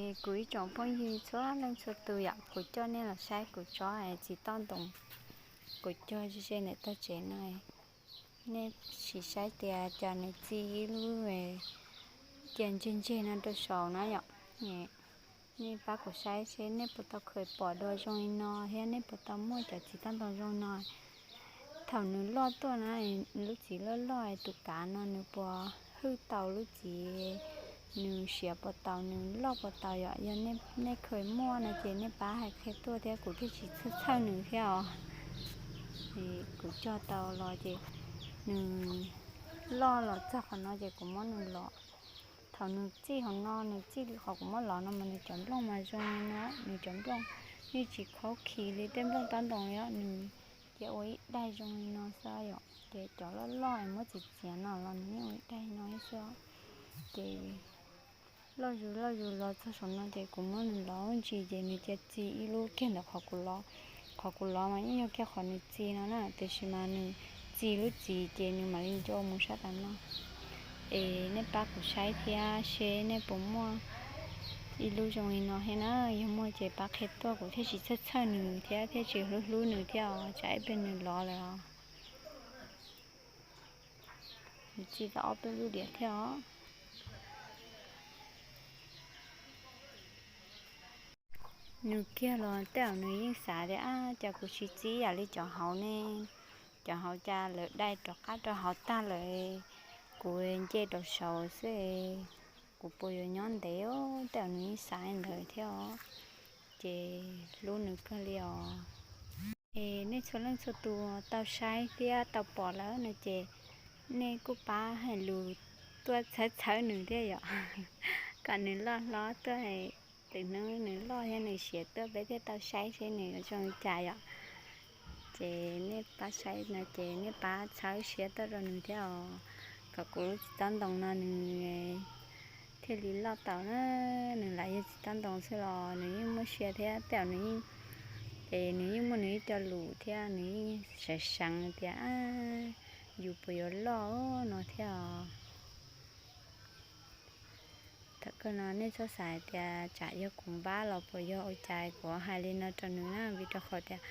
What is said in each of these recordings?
Kuv ib tsoom phooj ywg txhua leej txhua tus yom, kuv coj nej los saib kuv tsob txiv toj ntoo kuv cog ze ze ntawm tog tsev no. Nej sim saib tias cas nws txi ib lub cia ntseg ntseg no rau saud na yom. Nej pab kuv saib seb nej puas tau kheev pom dua zoo li no thiab nej puas tau muaj cov txiv toj ntoo zoo no. Thaum nws loj tuaj na, lub txiv loj loj tus kav no nws puas hwj tau lub txiv, nws siav puas tau, nws loj puas tau yom. Yog nej kheev muaj no ces nej pab hais qhia tuaj thiab kuv thiaj tsis txhawj txhawj nws thiab os. Kuv cog tau los ces nws loj los txog qhov no ces kuv muab nws lov. Thaum nws txij hauv no, nws txij li qhov kuv muab lov no mas nws cov nplooj mas zoo li no, nws cov nplooj yeej tsis khaub khi li tej nplooj toj ntoo li os, nws cia ua ib daig zoo li no xwb yom. Ces cov loj loj muab txiav txiav no los nws yeej ua ib daig no xwb. Ces loj zus loj zus los txog saum no ces kuv muab nws lov ntsis ces nws cia txi ib lub kiag ntawm qhov kuv lov. Qhov kuv lov mas yeej yog kiag qhov nws txi no na, tiam sis mas nws txi lub txiv ces nws mam li ncua mus sab tas no. Es nej pab kuv saib thiab seb nej puas muaj ib lub zoo li no thiab na. Yog muaj ces pab qhia tuaj kuv thiaj tsis txhawj txhawj nws thiab thiaj tsis hlub hlub nws thiab os, tsam ib pliag nws lov lawm os. Nws txi tau ob peb lub diam thiab os. Nws kiag los tej zaum nws yeej xav tias, ab, cas kuv tsis txi ib yam li cov hauv ne? Cov hauv cas lawv dai rov qab rau hauv tag lawm, kuv nce rau saud xwb, kuv puas yuav nyob ntev? Tej zaum nws yeej xav li ntawd thiab os. Ces hlub nws kawg li os. Es nej txhua leej txhua tus tau saib thiab tau pom lawm no ces nej kuj pab hais lus tuaj txhawb txhawb nws thiab yom, kom nws loj hlob tuaj, tus hnub nws loj thiab nws siav tuaj peb thiaj tau saib seb nws zoo li cas yom. Ces nej pab saib no ces nej pab txhawb siab tuaj rau nws thiab os, kom kuv lub txiv toj ntoo no nws thiaj li loj tau na. Nws lam yog txiv toj ntoo xwb los nws yeej muaj sia thiab tej zaum nws yeej, es nws yeej muaj nws ib co lus thiab nws yeej seev seev tias yus puas yuav loj no thiab os. Thaum kawg no nej txhob xav tias tsam yog kuv npab los puas yog ua cas kuv hais li no rau nws na, vim rau qhov tias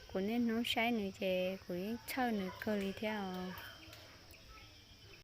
kuv niaj hnub saib nws ces kuv yeej txhawj nws kawg li thiab os.